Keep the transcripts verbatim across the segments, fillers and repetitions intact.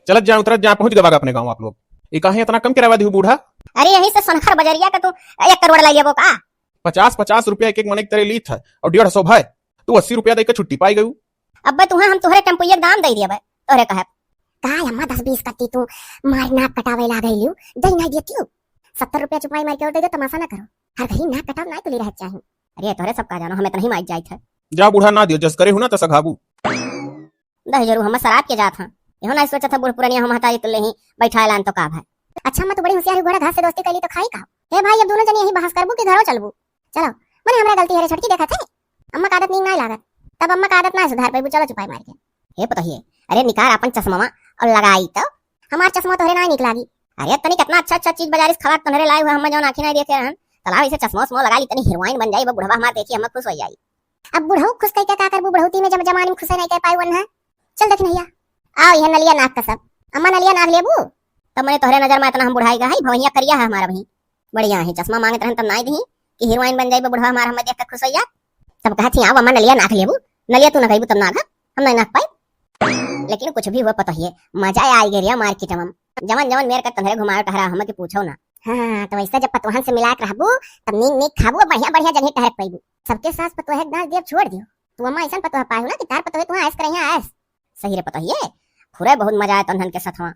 चलत जाए, उतरत जाए, पहुँच गवा अपने गाँव आप लोग। ई काहे इतना कम किराया दिहू बूढ़ा? अरे यहीं से सोनखर बजरिया का तू एक करोड़ लाई लेबो का? पचास पचास रुपया एक एक मनई के तरे लीत है और डेढ़ सौ भय, तू अस्सी रुपया दे के छुट्टी पाई गयू। अब्बे तुहाँ हम तोहरे टेम्पुइये के दाम दे दिए बे, तोहरे कहे। का अम्मा दस बीस कट्टी तू मार नाक कटावे ला गई लियो, दे नहीं देती हूँ। सत्तर रुपया चुपाई मार के और दे दो, तमाशा ना करो। हर घड़ी नाक कटाव ना तुली रह चाही। अरे तोहरे सब का जानो, हम इतना ही माइक जाइत है। जा बूढ़ा ना दियो, जस करे हो ना तस घाबू। दहिजरू, हम शराब के जात हाँ। यहो ना सोचत है बूढ़ पुरनिया हम हताई तुल्ले ही बैठाए लान तो का भाई। अच्छा अम्मा, तू बड़ी होशियार हो, घोड़ा घास से दोस्ती कैली तो खाई का? हे भाई, अब दोनों जनी यही बहस करबू कि घरो चलबू? चलो, मने हमरा गलती है रे छोटकी, देखत है अम्मा का आदत नीक नाई लागत, तब अम्मा का आदत ना सुधार पैबू। चलो चुपाई मार के। हे पतोहिए, अरे निकार अपन चश्मा और लगाई तो। हमार चश्मा तोहरे ना नीक लागी। अरे तनी कितना अच्छा अच्छा चीज बाजारी से खवा तोहरे लाई हुआ, हम जौन आँखी नहीं देखे रहन, तलाव इसे चश्मा उश्मा लगा ली, तनी हीरोइन बन जाई, वो बुढ़वा हमार देखी, हम खुश हो जाई। अब बुढ़ऊ खुश कइके का करबू, बुढ़ौती में जब जवानी में खुश नहीं कर पाई वन है। चल देख नैया, आओ यह नलिया नाक का सब। अम्मा नलिया नाक लेबू? तब मने तोहरे नजर में इतना हम बुढ़ाई का है, भवैया करिया है हमारा वहीं। बढ़िया है, चश्मा मांगत रहन तब नाई दही कि हीरोइन बन जाई बुढ़वा हमार, हमें देख के खुश हो जा। तब कहा थी आओ अम्मा नलिया नाक लेबू, नलिया तू ना कहबू तब नाक हम नहीं नाक पाई। लेकिन कुछ भी हुआ पतोहिए, मजा आ गया रे मार्केट में। जवन जवन मेर का तोहरे घुमाए टहरा हम के पूछो ना। हाँ, तो वैसे जब पतोहन से मिलाक रहबू, तब नीक नीक खाबू, बढ़िया बढ़िया जगह टहर पैबू। सबके सास पतोहे के दांत देव छोड़ दियो। तू अम्मा ऐसन पतोह पाए हो ना कि तार पतोहे तुहाँ ऐस करैया ऐस। सही रे पतोहिए, खुरे बहुत मजा आए तोहन के सथवा।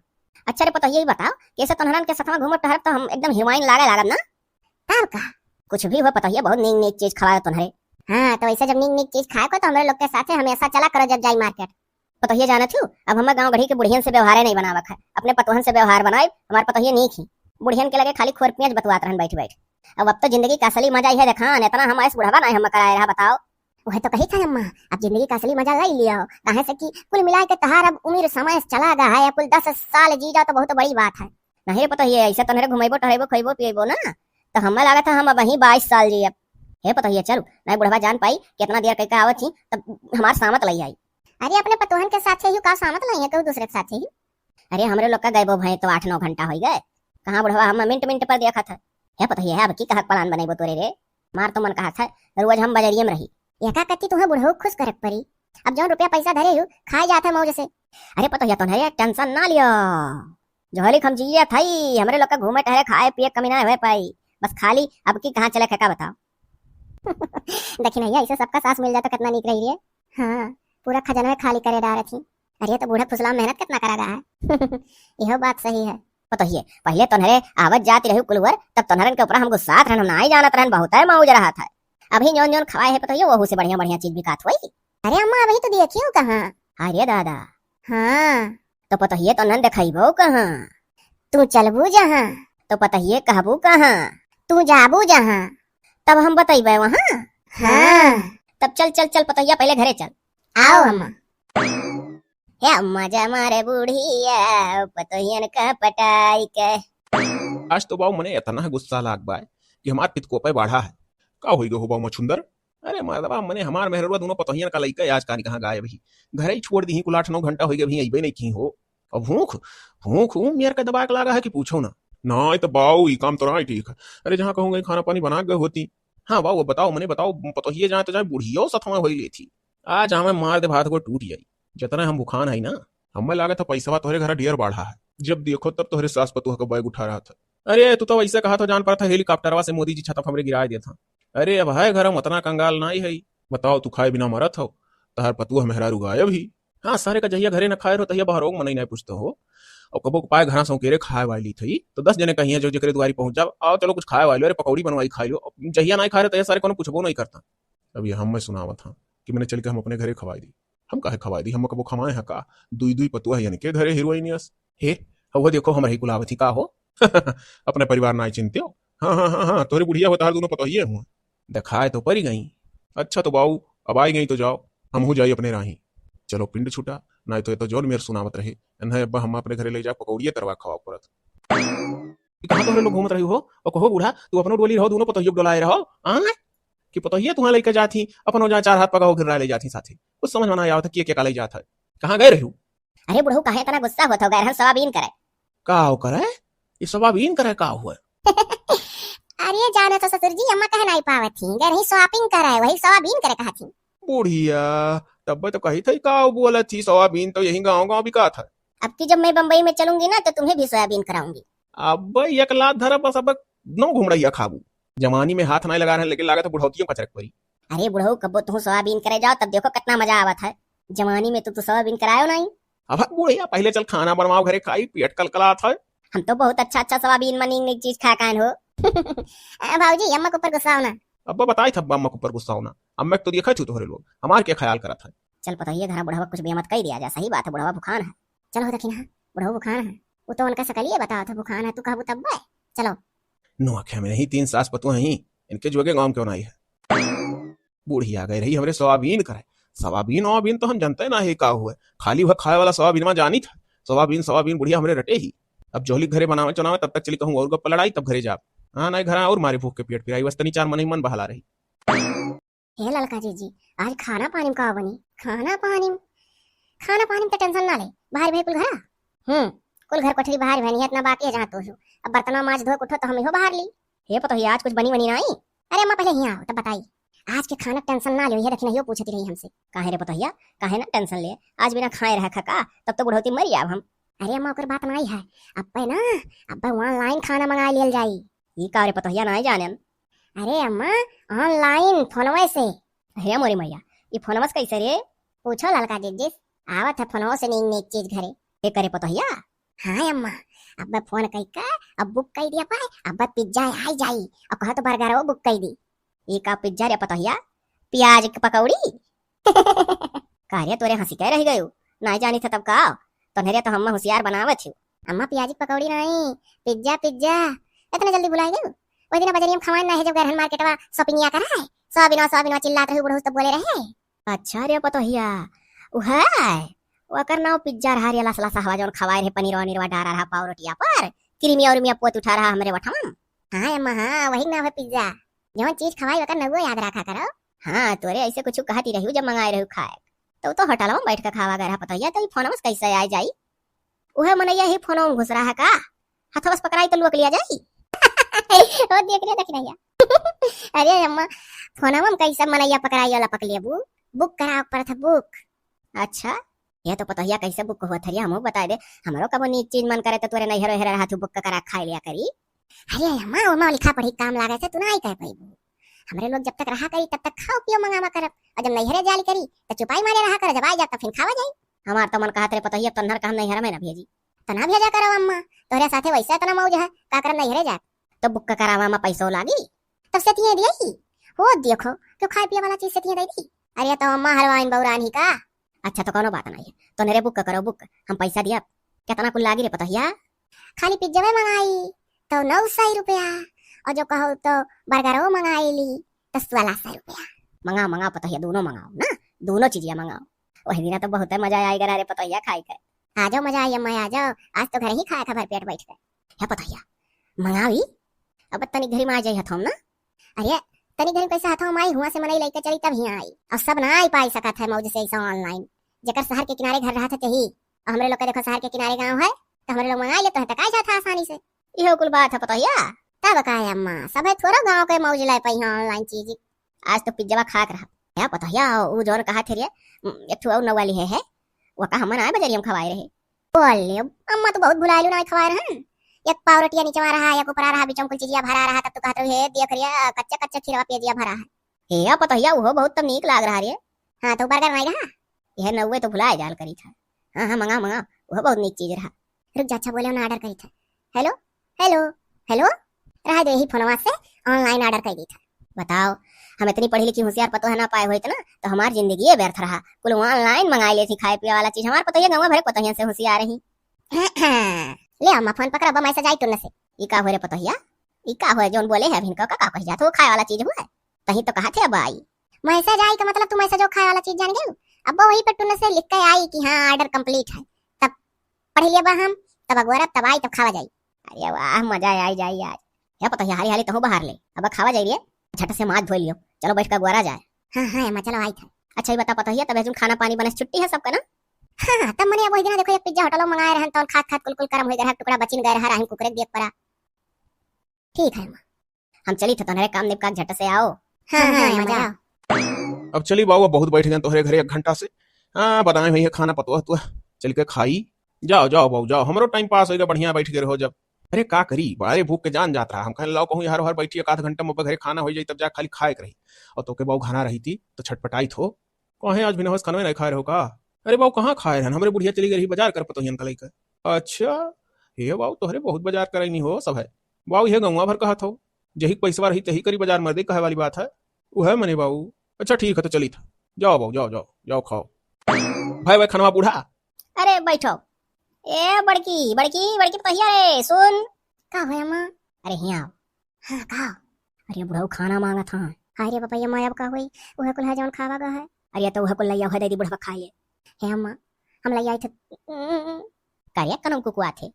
अच्छा रे पतोहिए, ये बताओ, कैसे तोहरन के सथवा घूमब टहरब तो हम एकदम हीरोइन लागे लागब ना? तब का? कुछ भी हो पतोहिए, बहुत नीक नीक चीज खवाए तोहरे। हाँ, तो वैसे जब नीक नीक चीज खाए को तो हमरे लोग के साथे हमेशा चला करो जब जाई मार्केट। पतोहिए जानत हूँ, अब हमें गाँव गढ़ी के बुढ़ियन से व्यवहारे नहीं बनावक है, अपने पतोहन से व्यवहार बनाए। हमार पतोहिए नीक ही, बुढ़ियन के लगे खाली खोर पेंच बतुआत रहन बैठ बैठ। अब अब तो जिंदगी का असली मजा यह देखान, इतना हम ऐस बुढ़वा नहीं हम कराए रहा, बताओ। वह तो कही था अम्मा, अब जिंदगी का असली मजा ले लियो, काहे से कि कुल मिला के तहार अब उम्र समय चला गया है, अब कुल दस साल जी जाओ तो बहुत बड़ी बात है। नहीं रे पतोहिए, ऐसे तोहरे घुमेबो टहरेबो खइबो पिएबो ना, तो हमें लागत है हम अब वहीं बाईस साल जियब। हे पतोहिए चल, नहीं बुढ़वा जान पाई कितना देर कह के आवत ही, तब हमार सामत लई आई। अरे अपने पतोहन के साथे ही का सामत लई है, कहूँ दूसरे के साथे ही। अरे हमरे लोग का गए वो भैं तो आठ नौ घंटा हो गए, कहाँ बुढ़वा हम मिनट मिनट पर देखत है। हे पतोहिए, अब की कहक प्लान बनेबो तोरे रे? मार तो मन कहत है रोज हम बजरिये में रही। एका कत्ती तुहे बुढ़ऊ खुश करक परी। अब जौन रुपया पैसा धरे हो, खाए जात है मौज से। अरे पतोहिया तोहरे टेंशन ना लियो, जोहली हम जिए थई, हमरे लोग का घूमे टहरे खाए पिए कमी ना होए पाई। बस खाली अब की कहाँ चले का बताओ। देखी नैया, ऐसे सबका सास मिल जाए तो कितना नीक रही रे। हाँ, पूरा खजनवे खाली करे डारत ही। अरे तो बूढ़ा फुसला मेहनत कितना करा गा है। यह बात सही है। पतोहिए, पहले तोहरे आवत जात रही कुलवर, तब तोहरन के ऊपर हम गुस्सात रहन, हम नाई जानत रहन, बहुत है मौज रहत है। अभी जौन जौन खवाए है पतोहिए, वहू से बढ़िया बढ़िया चीज बिकात होई। अरे अम्मा, अभी तो देखियो कहाँ। अरे दादा। हाँ। तो पतोहिए तो नन देखइबो कहाँ? तू चलबू जहाँ। तो पतोहिए कहबू कहाँ? तू जाबू जहाँ। तब हम बतइबे वहाँ। हाँ। तब चल चल चल पतोहिया पहले घरे चल। आओ अम्मा। हे अम्मा जा मारे बुढ़िया, पतोहियन का पटाई के। आज तो बाऊ मने इतना गुस्सा लाग बा कि हमार पितकोपे बाढ़ा है। का होई गो हो बाऊ मछुंदर? अरे मर्दवा, मने हमार मेहररुआ दोनों पतोहियन का लइका आज कानी कहाँ गायब ही। घरे ही छोड़ दी ही, कुल आठ नौ घंटा होई गए, अभी अइबे नहीं की हो। अब भूख, भूख ऊ मेर का दबा के लागा है कि पूछो ना। ना, ये तो बाऊ, ई काम तो ना ठीक है। अरे जहाँ कहूँ गई खाना पानी बना गए होती। हाँ बाऊ, अब बताओ, मने बताओ, पतोहिए जाए तो जाए, बुढ़ियो सथवा होई लेती। आज हमें मार दे भात को टूट जाई। जितना हम भुखान है ना, हमें लागत है पैसवा तोहरे घर ढेर बाढ़ा है। जब देखो तब तोहरे सास पतोह का बैग उठा रहा था। अरे तू तो वैसे कहा था जान पड़ा था हेलीकॉप्टरवा से मोदी जी छतप हमरे गिराए देत था। अरे अब है घर में उतना कंगाल नाई है। बताओ तू खाए बिना मरत हो, तहर पतोह मेहरारू गायब ही। हाँ सारे का जहिया घरे न खाए रहो तहिया बाहर मनई नहीं पूछते हो। और कबो पाए घर से उकेरे खाए वाली थी तो दस जने कहिए जो जेकरे दुआरी पहुंच जाओ, आओ चलो कुछ खाए वाली, अरे पकौड़ी बनवाई खाई लो। अब जहिया नहीं खा रहे तहिया सारे कोनो पूछबो नहीं करता। अब ये हम मैं सुनावत हाँ कि मैंने चल के हम अपने घरे खवाई दी। हम काहे खवाई दी, हम कबो खवाए हैं का? दुई दुई पतुआ है इनके घरे हीरोइन यस। हे, हवा देखो हम रही कुलावत ही का हो? अपने परिवार ना चिंते हो। हाँ हाँ हाँ हाँ, तोहरे बुढ़िया हो, तोहर दोनों पतोहिए हुआ। दिखाए तो परी गई। अच्छा तो बाऊ, अब आई गई तो जाओ, हम हो जाई अपने राही। चलो पिंड छूटा, ना तो ये तो जौन मेर सुनावत रहे। इन्हें अब्बा हम अपने घरे ले जा पकौड़िए तरवा खवा परत। कि कहाँ तोहरे लोग घूमत रही हो? और कहो बूढ़ा, तू अपनो डोली रहो, दोनों पतोहियो के डोलाए रहो। आय? कि पतोहिए तुहाँ लेके जात ही, अपनो जा चार हाथ पगाओ घिर्रा ले जात ही साथे। कुछ समझ में ना आवत है कि ये क्या ले जात है। कहाँ गए रही हो? अरे बुढ़ऊ, काहे इतना गुस्सा होत हो? गए रहन सोयाबीन करे। का हो करे? ये सोयाबीन करे का हुआ? अरे जाने तो ससुर जी, अम्मा कहे नहीं पावत थी, गए रही shopping करे, वही सोयाबीन करे कहा थी। बुढ़िया, तब तो कही थी का बोलत थी, सोयाबीन तो यही गाँव गाँव बिकात है। अब की जब मैं बम्बई में चलूंगी ना, तो तुम्हें भी सोयाबीन कराऊंगी। अब एक लात धरा, बस अब नौ घुमड़ैया खाबू। जवानी में हाथ नाहीं लगा रहे, लेकिन लागत है बुढ़ौतियों कचरक परी। अरे बुढ़ऊ, कब्बो तुहूँ सोयाबीन करे जाओ, तब देखो कितना मजा आवत है। जवानी में तो तू सोयाबीन करायो नाहीं। अब बुढ़िया, पहले चल खाना बनवाओ घरे खाई, पेट कलकलात है। हम तो बहुत अच्छा अच्छा सोयाबीन मनींग चीज खा कान हो। ए, भाऊजी, अम्मा के ऊपर गुस्सा हो ना। अब्बा बताई था, अम्मा के ऊपर गुस्सा हो ना। अम्मा के तो देखा थी तोहरे लोग, हमार के ख्याल करत है। चल पतोहिया, घरा बुढ़वा कुछ बेमत कही दिया जा, सही बात है, बुढ़वा भुखान है। चलो हो देखी ना, बुढ़वा भुखान है, वो तो उनका सकलिए बताओ था भुखान है, तू कहबू तब बे। चलो। नोखे में नहीं, तीन सास पतोह हैं, इनके जोगे गाँव क्यों नाहीं है। बूढ़ी आ गए रही हमरे सोयाबीन करे। सोयाबीन ओयाबीन तो हम जानते ना है का हुए, खाली वह खाए वाला सोयाबीन में जानी था। सोयाबीन सोयाबीन बुढ़िया हमरे रटे ही। अब जोहली घरे बनावे चुनावे, तब तक चली कहूँ और गप्पा लड़ाई, तब घरे जाब। हाँ नाहीं, घर और मारे भूख के पेट पिराई, बस तनी चार मनई मन बहला रही। हे ललका जीजी, आज खाना पानी में का बनी? खाना पानी में, खाना पानी में तो टेंशन ना ले, बाहर भाई कुल घरा। हम्म, कुल घर कोठरी बाहर भनी है, इतना बाकी है जहाँ तू हो। अब बर्तनवा माज धो के उठो तो हम इहो बाहर ली। हे पतोहिया, आज कुछ बनी वनी नाहीं? अरे अम्मा, पहले हियाँ आओ तब बताई। आज के खाना टेंशन ना लो, ये देखी नहीं, यो पूछती रही हमसे। काहे रे पतोहिया, काहे ना टेंशन ले? आज बिना खाए रह खा का, तब तो बुढ़ौती मरी आब हम। अरे अम्मा, ओकर बात नाहीं है, अब्बे ना, अब्बे online खाना मंगा लियल जाई। ई का रे पतोहिया, नाहीं जानेन। अरे अम्मा, online फोनवे से। अरे मोरी मैया, ई फोनवा से कैसे रे? पूछो ललका जिज्जिस, आवत है फोनवो से नीक नीक चीज घरे। ए करे पतोहिया? हाँ अम्मा, अब्बे फोन कई के, अब बुक कई दिया पाए, अब्बे पिज्जा आई जाई, और कहो तो बर्गर वो बुक कई दी। ई का पिज्जा रे पतोहिया? प्याज के पकौड़ी? का रे, तोरे हंसी के रह गयो? नाहीं जानी था तब का? तोहरे तो हम्मा होशियार बनावत ही। अम्मा, प्याज के पकौड़ी नाहीं, पिज्जा, पिज्जा। इतना जल्दी भुलाए गयो? वही दिन बजरिया में खवान ना है, जब गरहन मार्केटवा शॉपिंगिया करा है, सोयाबीनवा, सोयाबीनवा चिल्लात रही, बुढ़ऊ तब बोले रहे। अच्छा रे पतोहिया, उहे, ओकर नाव पिज्जा रहा रे, लस लस हवा, जौन खवाए रहे, पनीरवा वनीरवा डारा रहा पाव रोटिया पर, क्रीमिया उर्मिया पोत उठा रहा हमरे वठवा। हाँ अम्मा, हाँ, वही नाव है पिज्जा। जौन चीज खवाई ओकर नउवो याद रखा करो। हाँ, तोरे ऐसे कुछ कहती रही जब मंगाए रही खाए, तो, तो होटल में बैठ के खावा गए रहा पतोहिया, तो ई फोनवा से कैसे आए जाई? उहे मनैया ही फोनवा में घुस रहा है का? हथवा से पकड़ाई तो लुक लिया जाई। ओ देख रे, देख रहिया। अरे अम्मा, फोनवा में कैसे मनैया पकड़ाई वाला पकड़ लेबू? बुक करावे पड़त है, बुक। अच्छा, ये तो पतोहिया कैसे बुक होत है रे, हमहू बताए दे। हमरो कबो नीक चीज मन करे तो तोरे नैहर ओहर रहा तू बुक करा खाए लिया करी। अरे अम्मा, ओमा लिखा पढ़ी काम लागे से तू ना आई कह पाइबू। हमरे लोग जब तक रहा करी तब तक खाओ पियो मंगावा करब, और जब नैहरे जाली करी तो चुपाई मारे रहा कर, जब आई जाब तब फिर खावा जाई। हमार तो मन कहत रे पतोहिया, तन्हर का हम नैहर में ना भेजी। तो ना भेजा करो अम्मा, तोहरे साथे वैसे इतना मौज है, का करब नैहरे जाब? तो बुक करावा में पैसो लागी, तब से तिये दिए ही। हो देखो, क्यों खाए पिए वाला चीज से तिये दे दी। अरे तो अम्मा हलवाइन बौरान ही का? अच्छा तो कोनो बात नहीं है, तो नरे बुक करो बुक, हम पैसा दिया। कितना कुल लागी रे पतोहिया? खाली पिज्जवे मंगाई तो नौ सौ रुपया, और जो कहो तो बर्गरो मंगाई ली तो सोलह सौ रुपया। मंगाओ मंगाओ पतोहिया, दोनों मंगाओ ना, दोनों चीजिया मंगाओ। वही दिना तो बहुत मजा आई गरा रे पतोहिया खाई के। आ जाओ मजा आई अम्मा, आ जाओ, आज तो घर ही खाए खा भर पेट बैठ के। हे पतोहिया, मंगावी? अब तनी घरी में आ जाई हथौम ना। अरे, तनी घरी कैसे हथौम आई, हुआ से मनई लइके चली तब हियाँ आई। अब सब ना आई पाई सकत है मौज से ऐसा online। जेकर शहर के किनारे घर रहत है तेही। और हमरे लोग के देखो शहर के किनारे गाँव है, तो हमरे लोग मंगा लेते हैं, तो काहे जात है आसानी से। इहो कुल बात है पतोहिया। तब का है अम्मा, सब है थोड़ा गाँव के मौज ले पाई है online चीज। आज तो पिज्जवा खाक रहा। या पतोहिया, उ जौन कहा थे रे, एक ठो और नौवा लिहे है, वो का हमन आए बजरिया में खवाए रहे। बोल ले, अम्मा तो बहुत भुलाइलू ना खवाए रहन। एक पाव रोटिया नीचवा रहा, एक ऊपरा रहा, बीच में कुल चीजिया भरा रहा, तब तो कहत रही, "हे देख रे, कच्चा कच्चा खीरवा पेजिया भरा है।" हे या पतोहिया, उहो बहुत तब नीक लाग रहा रे। हाँ, तो बर्गर नहीं रहा? यह नौवे तो भुलाए जाल करी था। हाँ, हाँ, मंगा, मंगा, उहो बहुत नीक चीज रहा। रुक जा, अच्छा बोले ना, order करी था। Hello, hello, hello, रहा दे यही फोनवा से online order कर दी था। बताओ, हम इतनी पढ़ी लिखी होशियार पतोह ना पाए होइत ना, तो हमार जिंदगी ये व्यर्थ रहा। कुल online मंगाई लेती खाए पिए वाला चीज। हमार पतोहिया गाँव भरे पतोहिया से होशियार रही। ले अम्मा, फोन पकड़, अब message आई टुन्न से। ई का हो रे पतोहिया? ई का हो जौन बोले है अभिन का, का, का कह जात हो, खाए वाला चीज हुआ है? तही तो कहा थे अब आई। Message आई का मतलब तू message खाए वाला चीज जान गई? अब वही पर टुन्न से लिख के आई कि हाँ, order complete है। तब पढ़ लिया बा हम, तब अगोरब, तब आई, तब खावा जाई। अरे वाह, मजा आई जाई आज। या पतोहिया, हाली हाली तहु बाहर ले, अब खावा जाई रे। झट से माथ धोई लियो, चलो बैठ के अगोरा जाए। हाँ, हाँ, अम्मा, चलो आई था। अच्छा, ये बता पतोहिया, तब जौन खाना पानी बनस छुट्टी है सबका ना? हाँ, हाँ, तब मने अब वही दिन देखो, एक पिज्जा होटल मंगाए रहन, तौन खात खात कुल कुल करम हो गए, टुकड़ा बचिन गए रहा, राहिन कुकरे के देख पड़ा। ठीक है अम्मा, हम चली थे, तोहरे काम निपका के झट से आओ। हाँ, हाँ, अम्मा, जाओ। अब चली बाबू, बहुत बैठ गए तोहरे घरे एक घंटा से। हाँ, बताए हुई है खाना पतोह तो चल के खाई। जाओ, जाओ बाऊ, जाओ, हमरो time pass होइगा, बढ़िया बैठ गए रहो जब। अरे का करी, बड़ा रे भूख के जान जात रहा। हम कहन लाओ कहूँ हर हर बैठी, एक आध घंटा में घरे खाना हो जाई, तब जा खाली खाए के रही। और तोके बाऊ घना रही थी, तो छटपटाइत हो। कहे आज बिना खानवे नहीं खाए रहो का? अरे बाऊ, कहाँ खाए रहन, हमरे बुढ़िया चली गई रही बाजार कर पतोहियन का लइका। अच्छा, हे बाऊ, तोहरे बहुत बाजार करैनी हो सब है। बाऊ, ये गौवा भर कहत हो, जही पैसवा रही तही करी बाजार, मर्दे कहे वाली बात है। उहे मने बाऊ। अच्छा ठीक है, तो चली था। जाओ बाऊ, जाओ, जाओ, जाओ खाओ। भाई, भाई, खनवा बूढ़ा। अरे बैठो। ए बड़की, बड़की, बड़की पतोहिया रे, सुन। का होय अम्मा? अरे हियाँ आओ। हाँ, का? अरे बुढ़ऊ खाना मांगत हाँ। हाय रे बाबा, ये माँ अब का होई? उहे कुल है जौन खावा गा है। अरे तो उहे कुल लइया उहे दे दी बुढ़वा खाए ले। हे अम्मा, हम लइया आए थे। करे कनम कुकुआ थे।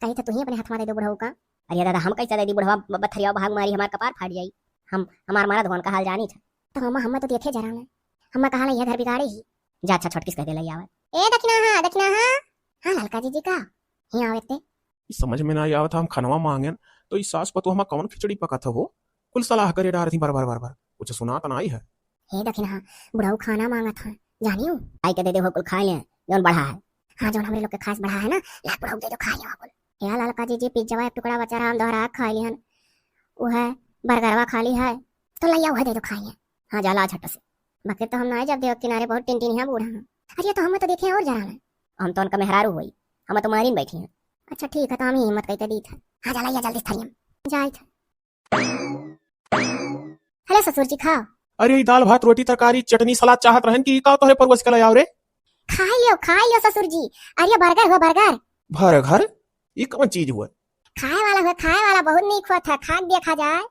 कही थे तू ही अपने हथवा दे दो बुढ़ऊ का। अरे दादा, हम कैसे दे दी बुढ़वा, ब-, बथरिया भाग मारी, हमार कपार फाट जाई। हम, हमार मरद होन का हाल जानी था। तो अम्मा, हमें तो देखे जरा में। हमें कहा लइया घर बिगाड़े ही। जा अच्छा छोटकिस कह दे लइया आवे। ए दखिना हाँ, दखिना हाँ। हाँ ललका जीजी का? ही आवे ते। ई समझ में ना आवत, हम खनवा मांगेन, तो ई सास पतोह मा कौन खिचड़ी पकत हो? कुल सलाह करे डारत ही बर बर बर बर। कुछ सुनात नाई है। हे दखिन हाँ, बुढ़ऊ खाना मांगत है, जानियो? आई के दे दे हो कुल खाए ले, जौन बढ़ा है। हाँ, जौन हमरे लोग के खास बढ़ा है ना, ला बुढ़ऊ दे दो खाए ले हो कुल। या ललका जीजी, पिज्जावा एक टुकड़ा बचा रहा, हम दोहरा खा लिहन। उहे बर्गरवा खाली है, तो लइया उहे दे दो खाए ले। हाँ, जा ला झट से। बाकी तो हम ना जब देव किनारे बहुत टिनटिनिया बूढ़ा हैं। अरे तो हमें तो देखे और जरा ना। हम तो उनका मेहरारू होई, हम तो मारिन बैठी हैं। अच्छा ठीक है, तो हम ही हिम्मत कइके दीत है। हाँ, जा लइया जल्दी थरियम। जाइत है। हेलो ससुर जी, खाओ। अरे, ई दाल भात रोटी तरकारी चटनी सलाद चाहत रहन कि ई का तोहरे परुस के ले आओ रे? खाई लियो, खाई लियो ससुर जी। अरे बर्गर हुआ, बर्गर। बर्गर? ई कौन चीज हुआ? खाए वाला हुआ, खाए वाला बहुत नीक हुआ था, खा के देखा जाए।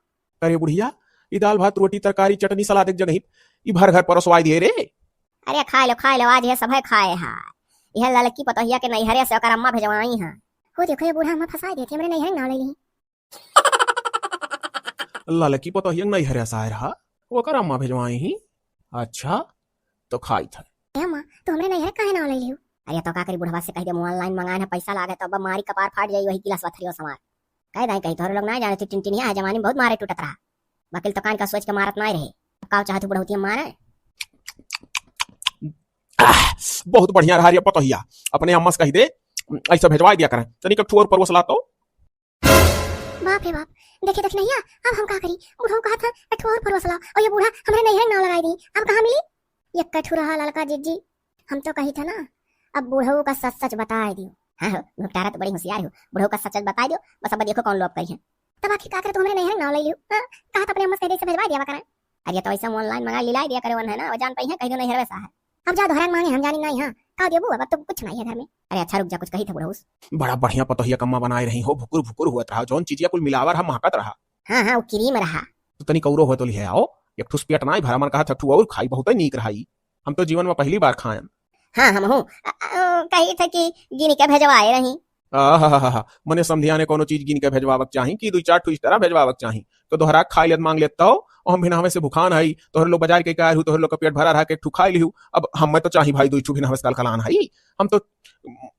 अरे बुढ़िया, ई दाल भात रोटी तरकारी चटनी सलाद एक जगह ही, ई बर्गर परोसवाई दिए रे। अरे खाए लो, खाए लो, आज ये सब है खाए है। यह ललकी पतोहिया के नैहरे से ओकर अम्मा भेजवाई हैं। हो देखो, ये बूढ़ा अम्मा फंसाई देती, हमरे नैहरे नाव ले ली। ललकी पतोहिया नैहरे से आए रहा, ओकर अम्मा भेजवाई ही। अच्छा, तो खाई था। ए अम्मा, तू हमरे नैहरे काहे नाव ले लियो? अरे तो का करी, बुढ़वा से कह दे, हम online मंगाए हैं, पैसा लागे तो अब मारी कपार फाट जाई, वही गिलास पथरियो समार। कह दाई कहीं तोहरे लोग ना जाने थे, टिनटिनिया है, जवानी में बहुत मारे टूटत रहा। वकील तो कान का सोच के मारत नाई रहे। अब का चाहत तू बुढ़ौती में मारे? आह, बहुत बढ़िया रहा रे पतोहिया, अपने अम्मा से कह दे, ऐसा भेजवा दिया करें। तनिक एक ठो और परोस ला तो। बाप रे बाप, देखे दखिनहिया, अब हम का करी? बुढ़ऊ कहत है, "एक ठो और परोस लाओ," और ये बूढ़ा हमरे नैहरे नाव लगाई दी। अब कहाँ मिली? यक्का ठो रहा ललका जीजी, हम तो कही था ना, अब बुढ़ऊ का सच सच बताए दियो। हाँ हो, घुटकारा तो बड़ी होशियार हो, बुढ़ऊ का सच सच बताए दियो, बस अब देखो कौन लोग करी है। तब आखिर का करे तू हमरे नैहरे नाव ले लियो? हाँ, कहा तो अपने अम्मा से कह दे, इसे भेजवा दिया करें। अरे तो ऐसा online मंगा लिलाई दिया करे, वन है ना, वो जान पाई है, कह दो नैहरवे सा है। अब जा दोहरा के मांगे, हम जानी नहीं, हाँ, का देबू, अब तो कुछ नहीं है घर में। अरे अच्छा रुक जा, कुछ कही था बुढ़ऊ से। बड़ा बढ़िया पतोहिया कम्मा बनाए रही हो, भुकुर भुकुर हुआ रहा, जौन चीजिया कुल मिलावर हा महकत रहा। हाँ, हाँ, वो क्रीम रहा। तो तनी कौरो हो तो लिहे आओ, एक ठुस पेट नाई भरा, मन कहा था ठु और खाई, बहुत नीक रहा ई। हम तो जीवन में पहली बार खायन। हाँ, हम हूँ, अ, अ, कही थे कि गिन के भेजवाए रही। आहाहाहा, मने समधिया ने कोनो चीज गिन के भेजवावक चाही कि दुई चार ठु इस तरह भेजवावक चाही। तो दोहरा के खाई लेत मांग लेत तो, और हम भिनहवे से भुखान हई, तोहरे लोग बाजार के का रहू, तोहरे लोग का पेट भरा रहा के एक ठु खाई लिहू। अब हमें तो चाही भाई दुई ठु, भिनहवे से कल कलान हई। हम तो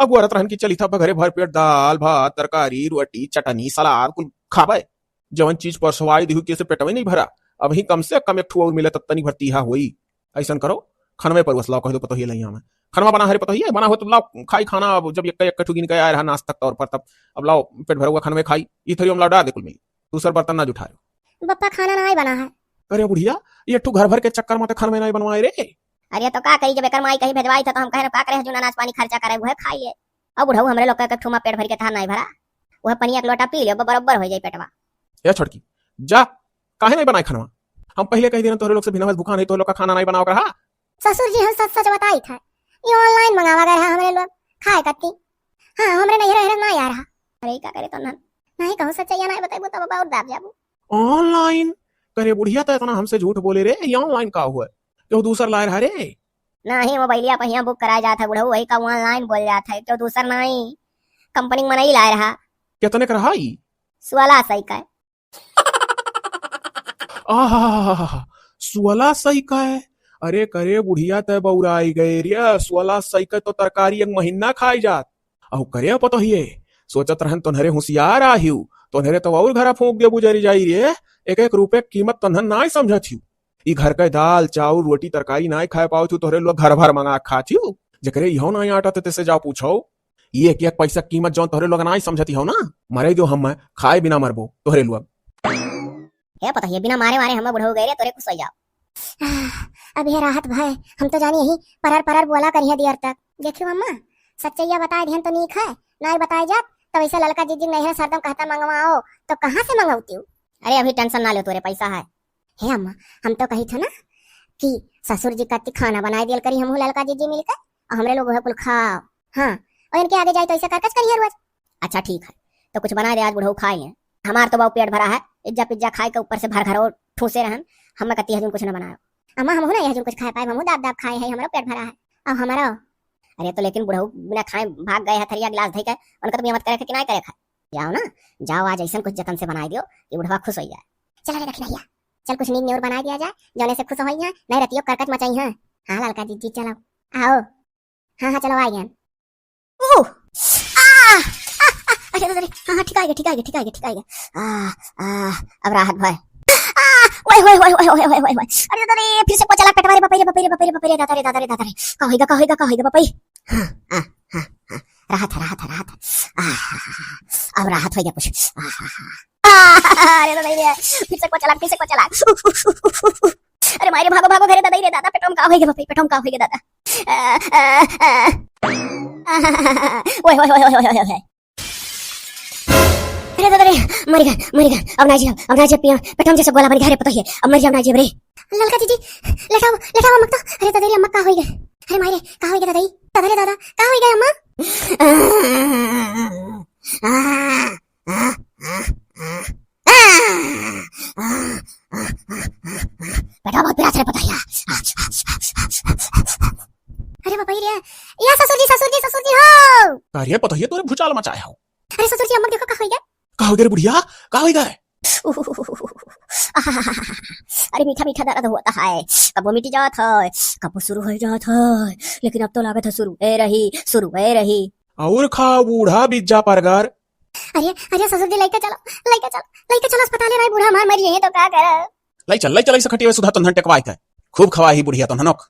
अगुआरत रहन कि चली था घरे भर पेट दाल, भात, तरकारी, रोटी, चटनी, सलाद कुल खाबे। जवन चीज परसवाई दिहू कि से पेटवे नहीं भरा। अब ही कम से कम एक ठु और मिले तब तनी भर तीहा होई। ऐसन करो, खनवे परोस लाओ, कह दो पतोहिए लइया में। खनवा बना है रे पतोहिए, बना हो तो लाओ, खाई खाना। अब जब एक, एक ठु गिन के आए रहा नाश्ता के तौर पर, तब अब लाओ पेट भरा हुआ खनवे खाई। ई थरियो में लाओ डाल दे कुल मिली, दूसर बर्तन ना जुठायो। बप्पा खाना नहीं बना है। अरे बुढ़िया, ये ठु घर भर के चक्कर में तो खनवे नहीं बनवाए रे। अरे तो का करी, जब एकर माई कहीं भेजवाई था तो हम कहे का करे, जो अनाज पानी खर्चा करे, वो है खाई ले। अब बुढ़ऊ हमरे लोग के ठुमा पेट भर के था नहीं भरा, वह पनिया के लोटा पी ले, बरोबर हो जाए पेटवा। ए छोटकी, जा, काहे नहीं बनाए खानवा? हम पहले कह देना तोहरे लोग से, बिना भूखा नहीं, तोहरे लोग का खाना नहीं बनाओ रहा। ससुर जी, हम सच सच बताई था, ये online मंगावा गया है हमरे लोग खाए कत्ती। हाँ, हमरे नहीं रह ना आ रहा। अरे का करे तो ना, नहीं कहूँ सच्चाई नहीं बताइबू तब बाबा और दाब जाबू। Online? करे बुढ़िया, तो इतना हमसे झूठ बोले रे, ये online का हुआ? क्यों दूसर लाए रहा रे? नहीं, मोबाइलिया पहिया बुक कराया जाता है बुढ़ऊ, वही का online बोल जाता है, क्यों दूसर नहीं, कंपनी में नहीं लाए रहा। कितने का रहा ई? सोलह सौ का। आहा, सोलह सौ का है? अरे करे बुढ़िया, तय बौराई गए रे, सोलह सौ का तो तरकारी एक महीना खाई जात। अहो करे पतोहिए, सोचत रहन तोहरे होशियार आहिउ, तोहरे तो और घरा फूंक दे गुजरी जाई रे। एक एक रुपये की कीमत तोहन नाय समझत हिउ। ई घर के दाल, चाउर, रोटी, तरकारी नाय खाए पावत हिउ, तोहरे लोग घर भर मंगा के खात हिउ। जेकरे इहो नाय आटत, तेसे जाओ पूछो। ये एक एक पैसा कीमत जौन तोहरे लोग नाई समझती हो ना, मरे दो हम खाए बिना मरबो तोहरे लोग। हे पता ये बिना मारे मारे हम बुढ़ऊ गए रे, तोरे खुश हो जाओ। आह, अब ये राहत भय, हम तो जानी यही परर परर बोला करिहे दियर तक। देखियो अम्मा, सच्चैया बताए दिहन तो नीक है, नाई बताए जात, तब ऐसे ललका जीजी नैहर सरदम कहता मंगवाओ, तो कहाँ से मंगौती हूँ? अरे अभी tension ना लो, तोरे पैसा है। हे अम्मा, हम तो कही थे ना कि ससुर जी कत्ती खाना बनाए दियल करी हमहू ललका जीजी मिलकर, और हमरे लोग वह कुल खाओ। हाँ, और इनके आगे जाए तो ऐसा करकच करिए रोज। अच्छा ठीक है, तो कुछ बनाए दे, आज बुढ़ऊ खाए हैं। हमार तो बाबू पेट भरा है, इज्जा पिज्जा खाए के ऊपर से भर घर और ठूसे रहन, हमें कत्ती हजून कुछ न बनाओ। अम्मा, हमहू ना यह हजून कुछ खाए पाए, हमहू दाब दाब खाए हैं, हमरो पेट भरा है। अब हमारा, अरे तो लेकिन बुढ़ऊ बिना खाए भाग गए है थरिया गिलास धई के, उनका तो बियाह मत करे के कि नाई करे खाए। जाओ ना, जाओ आज ऐसन कुछ जतन से बनाए दियो कि बुढ़वा खुश हो जाए। चला रे दखिनैया, चल कुछ नीक नेउर बनाए दिया जाए, जौने से खुश होई हैं, नहीं रतियो करकच मचाई हैं। हाँ ललका जीजी चलो, आओ। हाँ हाँ चलो आ गए। ओह! आ! आ, आ, अरे, अरे, अरे, हाँ, हाँ, ठीक आ गया, ठीक आ गया, ठीक आ गया, ठीक आ गया। आ, आ, अब राहत भय। आ, ओए, ओए, ओए। अरे, अरे, फिर से कोचा लाग पेटवा रे, बाप रे, बाप रे, बाप रे, बाप रे, दादा रे, दादा रे, दादा रे। का होइगा, का होइगा, का होइगा, बाप रे? हाँ, हाँ, हाँ, हाँ। राहत है, राहत है, राहत है। आ, अब राहत होइगा कुछ। आ, आ, अरे, दादा रे, फिर से कोचा लाग, फिर से कोचा लाग। उफ, उफ, उफ। अरे मारे, भागो, भागो, घरे दादा रे, दादा, पेटवा में का होइगा, बाप रे, पेटवा में का होइगा, दादा। आ, आ, आ। ओए, ओए, ओए। अरे दादा रे, मर गए, मर गए। अब ना जियब, अब ना जियब पिया। पेटवा में जैसे गोला बन गया रे पतोहिए। अब मर जाओ ना जियब रे। ललका जीजी, लेटाओ, लेटाओ अम्मा तो। अरे दादा रे, अम्मा का होई गए? अरे मारे, का होई गए दादा? दादा रे दादा, का होई गए अम्मा? बेटा, बहुत पिरात रे पतोहिया। अरे बाबा रे, या ससुर जी, ससुर जी, ससुर जी हो। का रे पतोहिया, तोरे भूचाल मचाए हो। अरे ससुर जी, अम्मा देखो का होई गए। का होई गए रे बुढ़िया, का होई गए? अरे मीठा मीठा दर्द होता है, कबो मिट जात है, कबो शुरू हो जात है, लेकिन अब तो लागत है शुरू है रही, शुरू है रही। और खा बूढ़ा बिज्जा परगर। अरे, अरे ससुर जी, लइका चलो, लइका चलो, लइका चलो अस्पताल, राय बूढ़ा हमार मर जाइए तो का करब? लइ चल, लइ चल, ऐसे खटिया सुधा तन्हन टेकवाई थे। खूब खवाई बुढ़िया तन्हनोक।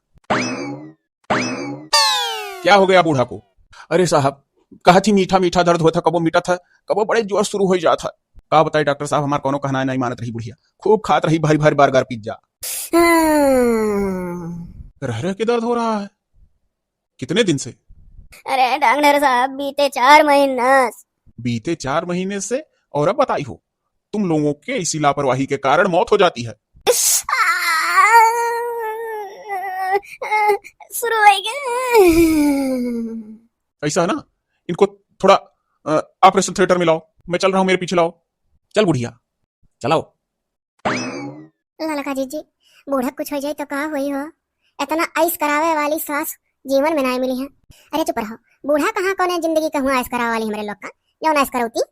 क्या हो गया बूढ़ा को? अरे साहब, कहा थी मीठा मीठा दर्द होता, कबो मिटा था, कबो बड़े जोर शुरू हो जाता। का बताई डॉक्टर साहब, हमार कोनो कहना नहीं मानत रही बुढ़िया। खूब खात रही भारी भारी बर्गर पिज्जा। हाँ। रह रह के दर्द हो रहा है। कितने दिन से? अरे डॉक्टर साहब, बीते चार महीना से। बीते चार महीने से? और अब बताई हो, तुम लोगों के इसी लापरवाही के कारण मौत हो जाती है। शुरू हो गया। ऐसा है ना, इनको थोड़ा, अ, ऑपरेशन थिएटर में लाओ, मैं चल रहा हूँ, मेरे पीछे लाओ। चल बुढ़िया, चलाओ। ललका जीजी, बूढ़ा कुछ हो जाए तो का होई हो? इतना ऐश करावे वाली सास जीवन में नाय मिली है। अरे चुप रहो, बूढ़ा कहाँ कौने जिंदगी कहूँ ऐश करावे वाली हमरे लोग का, जौन ऐश करौती?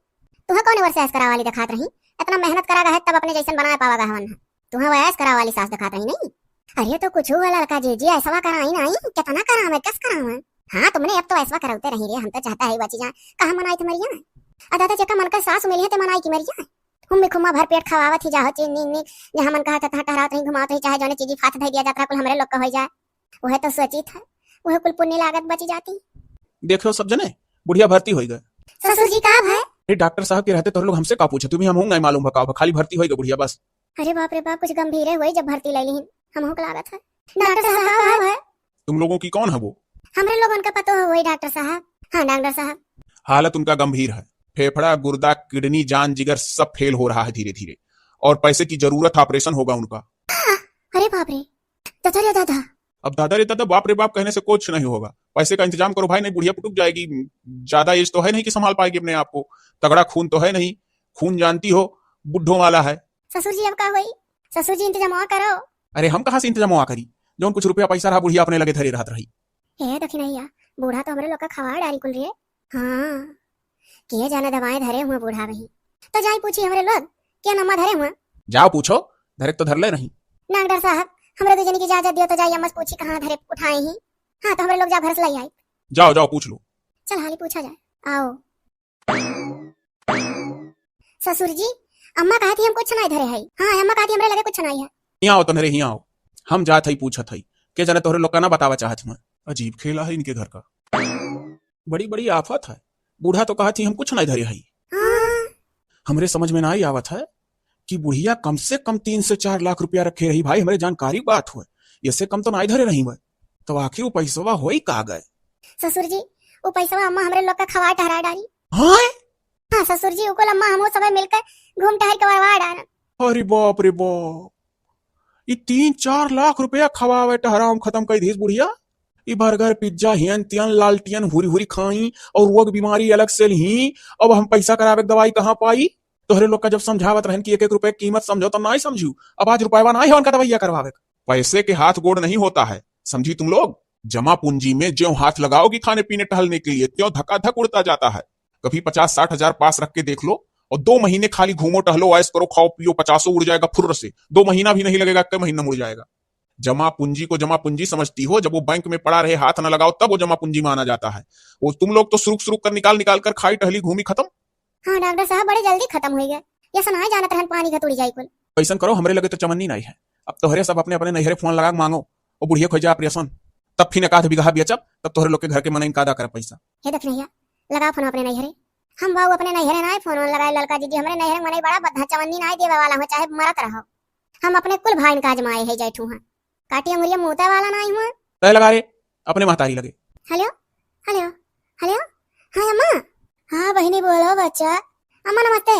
तुहा कौने वर्ष ऐश करावे वाली दिखात रही? इतना मेहनत करा गए तब अपने जैसन बनाए पावा गए हवन। तुहा वो ऐश करावे वाली सास दिखात रही नहीं। अरे तो कुछ हुआ ललका जीजी, ऐसवा कराई नहीं, कितना करावे, कस करावे? हाँ तुमने अब तो ऐसवा करौते रही रे, हम तो चाहता है वो चीजा कहाँ मनाई तुम्हारी यहाँ। आ दादा जेका मन का सास मिली है ते मनाई की मरी जाए। हुम्मी खुम्मा भर पेट खवावत ही जाहो चीज नीक नीक, जहाँ मन कहा तहाँ टहरावत रही, घुमावत रही, चाहे जौने चीजी फात धई दिया जात रहा, कुल हमरे लोग का होई जाए। वह तो सोची था, वह कुल पुण्य लागत बची जाती। देखो सब जने, बुढ़िया भर्ती होई गए। ससुर जी का भय? अरे डॉक्टर साहब के रहते तोहरे लोग हमसे का पूछे, तुम्हें हम होंगे मालूम बा, खाली भर्ती होई गए बुढ़िया बस। अरे बाप रे बाप, कुछ गंभीर है वही जब भर्ती ले ली, हम होक लागत है। डॉक्टर साहब का भय? तुम लोगों की कौन है वो? हमरे लोगन का पतो है वही डॉक्टर साहब। हाँ डॉक्टर साहब। हालत उनका गंभीर है, फेफड़ा, गुर्दा, किडनी, जान, जिगर सब फेल हो रहा है धीरे धीरे, और पैसे की जरूरत है, ऑपरेशन होगा उनका। अरे बाप रे, दादा रे दादा। अब दादा रे दादा, बाप रे बाप कहने से कुछ नहीं होगा, पैसे का इंतजाम करो भाई, नहीं बुढ़िया पुटुक जाएगी। ज्यादा एज तो है नहीं कि संभाल पाएगी अपने आप को, तगड़ा खून तो है नहीं, खून जानती हो बुढ़ो वाला है। ससुर जी अब का होई? ससुर जी इंतजाम करो। अरे हम कहाँ से इंतजाम करी, जौन कुछ रुपया पैसा रहा बुढ़िया अपने लगे धरे रहत रही। हे दखिनैया, बूढ़ा तो हमरे लोग का खवा डारी कुल रे। हाँ, के जाने दवाएं धरे हुए बूढ़ा वही। तो जाई पूछी हमरे लोग, के नमा धरे हुए? जाओ पूछो, धरे तो धर ले नहीं। डॉक्टर साहब, हमरे दो जने की इजाजत दियो तो जाई अम्मा से पूछी कहाँ धरे उठाए ही। हाँ तो हमरे लोग जाओ घर से लाई आई। जाओ जाओ पूछ लो। चल हाली पूछा जाए, आओ। ससुर जी, अम्मा कहा थी हम कुछ नहीं धरे है। हाँ अम्मा कहा थी हमरे लगे कुछ नहीं है। हियाँ आओ तन्हरे, हियाँ आओ। हम जात हई पूछत हई, के जाने तोहरे लोग का ना बतावा चाहत हुआ। अजीब खेला है इनके घर का। बड़ी बड़ी आफत है। बूढ़ा तो कहत ही हम कुछ नहीं धरे हई। हाँ। हमरे समझ में नाहीं आवत है कि बुढ़िया कम से कम तीन से चार लाख रुपया रखे रही भाई, हमरे जानकारी बात हुए, इससे कम तो नाहीं धरे रही हुए। तो आखिर वो पैसवा होई का गए? ससुर जी, वो पैसवा अम्मा हमरे लोग का खवा टहरा डारी। हाँ? हाँ ससुर जी, उकुल अम्मा हमहू सबे मिलकर घूम टहर के बर्बाद आना। अरे बाप रे बाप, ई तीन चार लाख रुपया खवावे टहराम खत्म कर दीस बुढ़िया। ई बर्गर, पिज्जा, हियन तियन, लालटियन, हुरी हुरी खाई और रोग बीमारी अलग से ली। अब हम पैसा करावे के दवाई कहाँ पाई? तोहरे लोग का जब समझावत रहन कि एक एक रुपये की कीमत समझो, तब नाहीं समझू। अब आज रुपयवा नाहीं है उनका दवाइया करवावे के। पैसे के हाथ गोड़ नहीं होता है, समझी तुम लोग। जमा पूंजी में ज्यों हाथ लगाओगी खाने पीने टहलने के लिए, त्यों धकाधक उड़ता जाता है। कभी पचास साठ हजार पास रख के देख लो और दो महीने खाली घूमो टहलो, ऐश करो, खाओ पियो, पचासों उड़ जाएगा फुर्र से। दो महीना भी नहीं लगेगा, कई महीना में उड़ जाएगा। जमा पूंजी को जमा पूंजी समझती हो? जब वो बैंक में पड़ा रहे, हाथ न लगाओ, तब वो जमा पूंजी माना जाता है। वो तुम लोग तो सुरुक सुरुक कर निकाल निकाल कर खाई टहली घूमी खत्म। हाँ डॉक्टर साहब, बड़े जल्दी खत्म होइ गए। ये सुनाए जानत रहन पानी घतुड़ी जाई कुल। ऐसन करो, हमरे लगे तो चवन्नी नाहीं है। अब तोहरे सब अपने अपने नैहरे फोन लगा के मांगो, ओ बुढ़िया खोजा ऑपरेशन, तब फिर एक आध बीघा बेचब, तब तोहरे लोग के घर के मनई का दा करब पैसा। हे दखिनैया, लगा फोन अपने नैहरे। हम बाऊ अपने नैहरे नाहीं फोन वोन लगाए, ललका जीजी, हमरे नैहरे मनई बड़ा बद्धा, चवन्नी नाहीं देवे वाला हो, चाहे मरत रहो। हम अपने कुल भाइन का आजमाए है जैठू हैं। काटी अंगुरिया मूते वाला नाहीं हुआ। तय लगा रे, अपने महतारी लगे। हेलो, हेलो, हेलो। हाँ अम्मा। हाँ बहिनी बोलो बच्चा। अम्मा नमस्ते।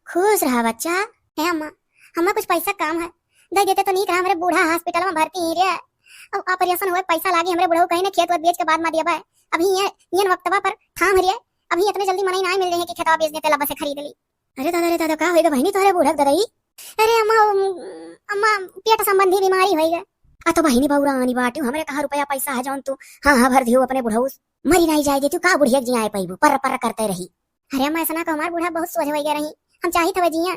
खुश रहा बच्चा। हे अम्मा, हमें कुछ पैसा काम है, दे देते तो नीक रहा। हमरे बूढ़ा हॉस्पिटल में भर्ती ही रे। अब ऑपरेशन हुए, पैसा लागी, हमरे बुढ़ऊ कहीं ने खेत वेत बेच के बाद में दिया। अभी ये, ये वक्तवा पर थाम रिये। अभी इतने जल्दी मनई नाहीं मिल रहे कि खेतवा बेच देते, लब्बा से खरीद ली। अरे दादा, अरे दादा, का होइगा बहिनी तोहरे बूढ़ा के ददई? अरे अम्मा, अम, अम्मा, पेट संबंधी बीमारी होइगा। आ तो बहिनी बउरानी बाटिउ, हमरे कहाँ रुपया पैसा है जौन तू हाँ हाँ भर दियो अपने बुढ़ऊ से? मरी नाहीं जाए देतिउ, का बुढ़िया के जियाए पइबू, पर्र पर्र करते रही। अरे अम्मा, ऐसा ना कहो, हमार बूढ़ा बहुत सोझ होइगा रही, हम चाहित हवे जिया।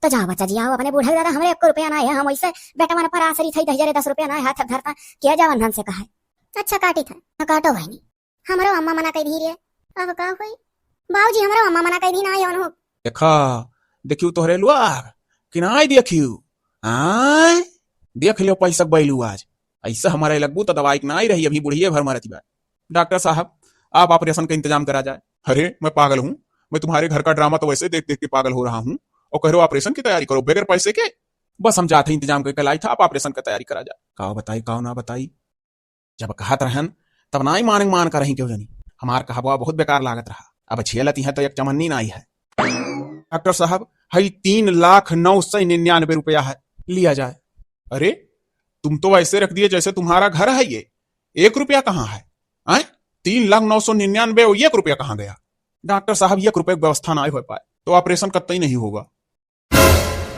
तो जाओ बच्चा जियाओ अपने बूढ़ा के दादा, हमरे एको रुपया नाहीं है, हम वैसे बेटवन पर आश्रित है, दहिजरे दस रुपया नाहीं हाथ धरता, किया जावन धन से कहे। अच्छा काटित है। हाँ, काटो बहिनी। हमरो अम्मा मना कइ दी रे। अब का होई? बाबूजी, हमरो अम्मा मना कइ दी ना, ये हो। देखा, देखियो तोहरे लुआ कि नाहीं देखियो? आय, देख लियो पैसा बैलू आज। ऐसा हमारे लगबू तो दवाई के नाहीं रही, अभी बुढ़िए भर मरती बा। डॉक्टर साहब, आप ऑपरेशन का इंतजाम करा जाए। अरे, मैं पागल हूँ? मैं तुम्हारे घर का ड्रामा तो वैसे देख देख के पागल हो रहा हूँ और कह रहे हो ऑपरेशन की तैयारी करो बगैर पैसे के? बस हम जाते ही इंतजाम करके लाई था, आप ऑपरेशन का तैयारी करा जाए। का बताई, का ना बताई? जब कहत रहन, तब नाई माने मान करही केहू जनी। हमार कहबवा बहुत बेकार लागत रहा। अब झेलत इहाँ तो एक चमन्नी नाई है। डॉक्टर साहब, हई तीन लाख नौ सौ निन्यानवे रुपया है, लिया जाए। अरे, तुम तो ऐसे रख दिए जैसे तुम्हारा घर है ये। एक रुपया कहाँ है? आय? तीन लाख नौ सौ निन्यानवे और एक रुपया कहाँ गया? डॉक्टर साहब, एक रुपये की व्यवस्था ना हो पाए तो ऑपरेशन कतई नहीं होगा।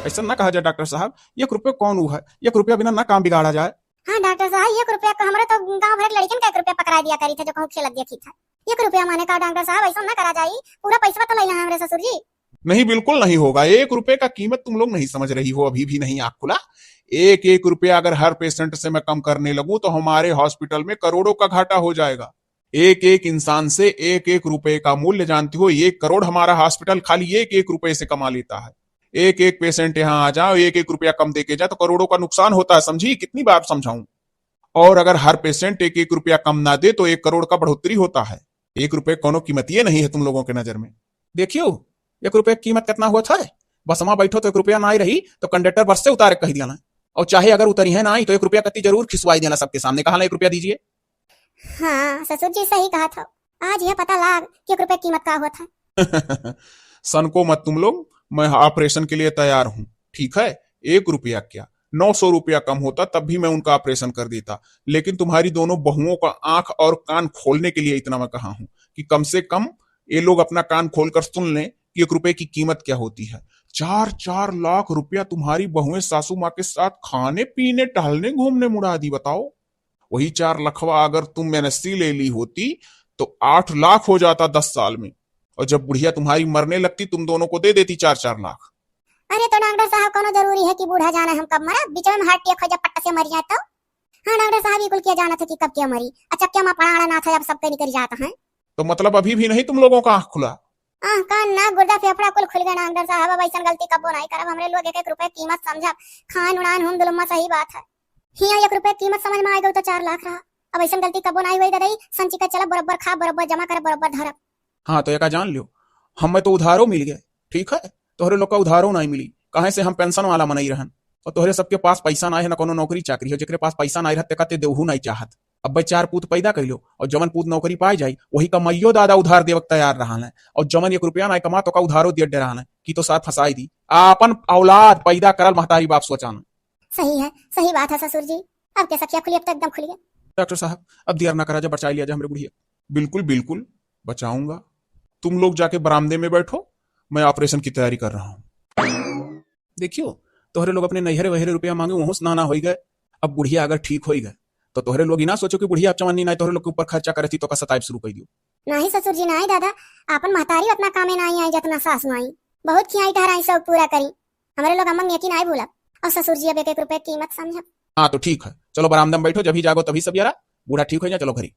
ऐसा ना कहा जाए डॉक्टर साहब, एक रुपये कौन ऊ है, एक रुपया बिना ना काम बिगाड़ा जाए। हाँ डॉक्टर साहब, एक रुपया का हमरे तो गांव भर के लड़किन का एक रुपया पकड़ा दिया करी थे जो कहूँ खेलत देखी था। एक रुपया माने का डॉक्टर साहब, ऐसा ना करा जाई, पूरा पैसा तो ले लेना हमरे ससुर जी। नहीं, बिल्कुल नहीं होगा, एक रुपये का कीमत तुम लोग नहीं समझ रही हो, अभी भी नहीं आँख खुला। एक एक रुपया अगर हर पेशेंट से मैं कम करने लगूं तो हमारे हॉस्पिटल में करोड़ों का घाटा हो जाएगा। एक एक इंसान से एक एक रुपये का मूल्य जानती हो, एक करोड़ हमारा हॉस्पिटल खाली एक एक रुपये से कमा लेता है। एक एक पेशेंट यहाँ आ जाओ, एक एक रुपया कम देके जाए तो करोड़ों का नुकसान होता है, समझी? कितनी बार समझाऊं? और अगर हर पेशेंट एक एक रुपया कम ना दे तो एक करोड़ का बढ़ोतरी होता है। एक रुपये कोनो कीमतिये नहीं है तुम लोगों के नजर में। देखियो, एक रुपये की कीमत कितना होत है। बस वहाँ बैठो तो एक रुपया ना आई रही तो कंडक्टर बस से उतारे कही दिया ना, और चाहे अगर उतरी है ना आई तो एक रुपया कत्ती जरूर खिसवाई देना सबके सामने, कहा ना एक रुपया दीजिए। हाँ ससुर जी सही कहा था, आज यह पता लाग कि एक रुपये कीमत का होत है। सनको मत तुम लोग, मैं ऑपरेशन के लिए तैयार हूँ, ठीक है? एक रुपया क्या, नौ सौ रुपया कम होता तब भी मैं उनका ऑपरेशन कर देता, लेकिन तुम्हारी दोनों बहुओं का आंख और कान खोलने के लिए इतना मैं कहा हूँ कि कम से कम ये लोग अपना कान खोलकर सुन लें कि एक रुपए की कीमत क्या होती है। चार चार लाख रुपया तुम्हारी बहुएं सासू माँ के साथ खाने पीने टहलने घूमने मुड़ा दी, बताओ। वही चार लखवा अगर तुम एनएससी ले ली होती तो आठ लाख हो जाता दस साल में, और जब बुढ़िया तुम्हारी मरने लगती तुम दोनों को दे देती चार चार लाख। अरे तो डॉक्टर साहब, कोनो जरूरी है कि बूढ़ा जाने हम कब मरब? बीच में हार्ट अटैक हो जाए, पट्टा से मर जाए तो? हाँ डॉक्टर साहब, ये कुल क्या जानत है कि कब क्या मरी? अच्छा क्या माँ पड़ा अड़ा ना था, अब सबके निकल जाता है। तो मतलब अभी भी नहीं तुम लोगों का आँख खुला? आँख कान नाक गुर्दा फेफड़ा कुल खुल गया डॉक्टर साहब, अब ऐसा गलती कबो नहीं करब। हमरे लोग एक एक रुपए कीमत समझब, खान उड़ान हूम दुलम्मा, सही बात है। हियाँ एक रुपए कीमत समझ में आ गई तो चार लाख रहा। अब ऐसन गलती कबो नाई होई दादा, ई संचिका चला बरोबर खा, बरोबर जमा कर, बरोबर धरब। हाँ, तो एका जान लियो, हमें तो उधारो मिल गए, ठीक है, तोहरे लोग का उधारो नाई मिली, काहे से हम पेंशन वाला मनई रहन, और तोहरे सबके पास पैसा नाई है, ना कोनो नौकरी चाकरी हो, जेकरे पास पैसा नाई रहत, तेका ते देवहू नाई चाहत। अब भाई चार पूत पैदा कइलो, और जवन पूत नौकरी पाए जाई, वही का माइयो दादा उधार देवक तैयार रहन है, और जवन एक रुपया नाई कमा, तो का उधारो दिए डरान है कि तो साथ फंसाई दी। आपन औलाद पैदा करल महतारी बाप सोचान। सही है, सही बात है ससुर जी। अब के सखिया खुली, अब तो एकदम खुली है। डॉक्टर साहब, अब देर ना करा जा, बचाई लिया जा हमरे बुढ़िया। बिल्कुल, बिल्कुल, बचाऊंगा। तुम लोग जाके बरामदे में बैठो, मैं ऑपरेशन की तैयारी कर रहा हूँ। देखियो, तोहरे लोग अपने नैहरे वैहरे रुपया मांगे, वहूं से नाना होई गए। अब बुढ़िया अगर ठीक होई गए, तो तोहरे लोग ही ना सोचो कि बुढ़िया अब चवन्नी नाई तोहरे लोग के ऊपर खर्चा करती, तो का सताइब शुरू कर दियो। नहीं ससुर जी, नहीं दादा, आपन महतारी उतना कामे नाई आई, जितना सास आई। बहुत खियाई ठहराई, शौक पूरा करी। हमरे लोग अम्मा मियाँ की नाई भूलब। और ससुर जी, अब एक एक रुपये की कीमत समझब। हाँ, तो ठीक है, चलो बरामदा में बैठो, जब ही जागो तभी सब यारा, बूढ़ा ठीक हो जाए, चलो घरी।